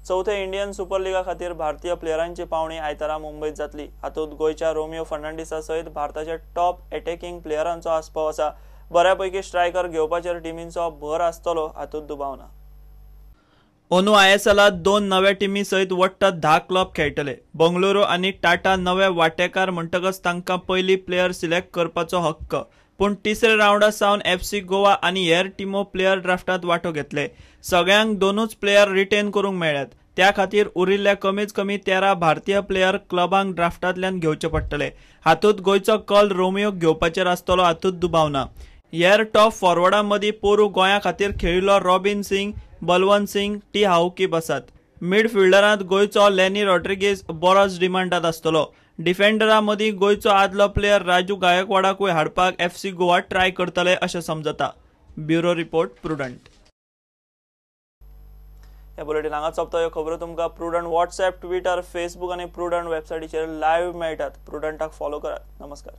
चवथे Indian super लिगा खातीर भारतीय प्लेयरांची पावणी आयतारा मुंबयत जातली. हातूंत गोंयच्या रोमियो फर्नांडीसा सयत भारताच्या टॉप एटॅकिंग प्लेयरांचो आस्पाव आसा. बऱ्यापैकी स्ट्रायकर घेवपाचेर टिमींचो भर आसतलो हातूंत दुबाव ना. अंदू आयएसएलांत 2 नव्या टिमी सयत वट्ट 10 क्लब खेळटले. बंगळुरू आनी टाटा नवे वांटेकार म्हणटकच तांकां पयली प्लेयर सिलेक्ट करपाचो हक्क. पूण तिसऱ्या रावंडा सावन एफसी गोवा आनी हेर टिमो प्लेयर ड्राफ्टांत वांटो घेतले. सगळ्यांक 2च प्लेयर रिटेन करूंक मेळ्ळ्यात. त्या खातीर उरिल्ल्या कमीत कमी 13 भारतीय प्लेयर क्लबांक ड्राफ्टांतल्यान घेवचे पडटले. हातूंत गोंयचो कल रोमियोक घेवपाचेर आसतलो हातूंत दुबाव ना. हेर टॉप फॉरवर्डां मदीं पोरूं गोंया खातीर खेळिल्लो रॉबिन सिंग, बलवंत सिंग, टी हाओकीप आसात. मिडफिल्डरांत गोंयचो लॅनी रॉड्रिगेज बरोच डिमांडांत आसतलो. डिफेंडरां मदीं गोंयचो आदलो प्लेयर राजू गायकवाडाकूय हाडपाक एफसी गोवा ट्राय करतले अशें समजता. Bureau report, Prudent. ह्या बुलेटीन हांगा सोंपता. ह्यो खबरो तुमकां प्रुडंट वॉट्सएप, ट्विटर, फेसबूक आनी प्रुडंट वेबसायटीचेर लायव्ह मेळटात. प्रुडंटाक फॉलो करात. नमस्कार.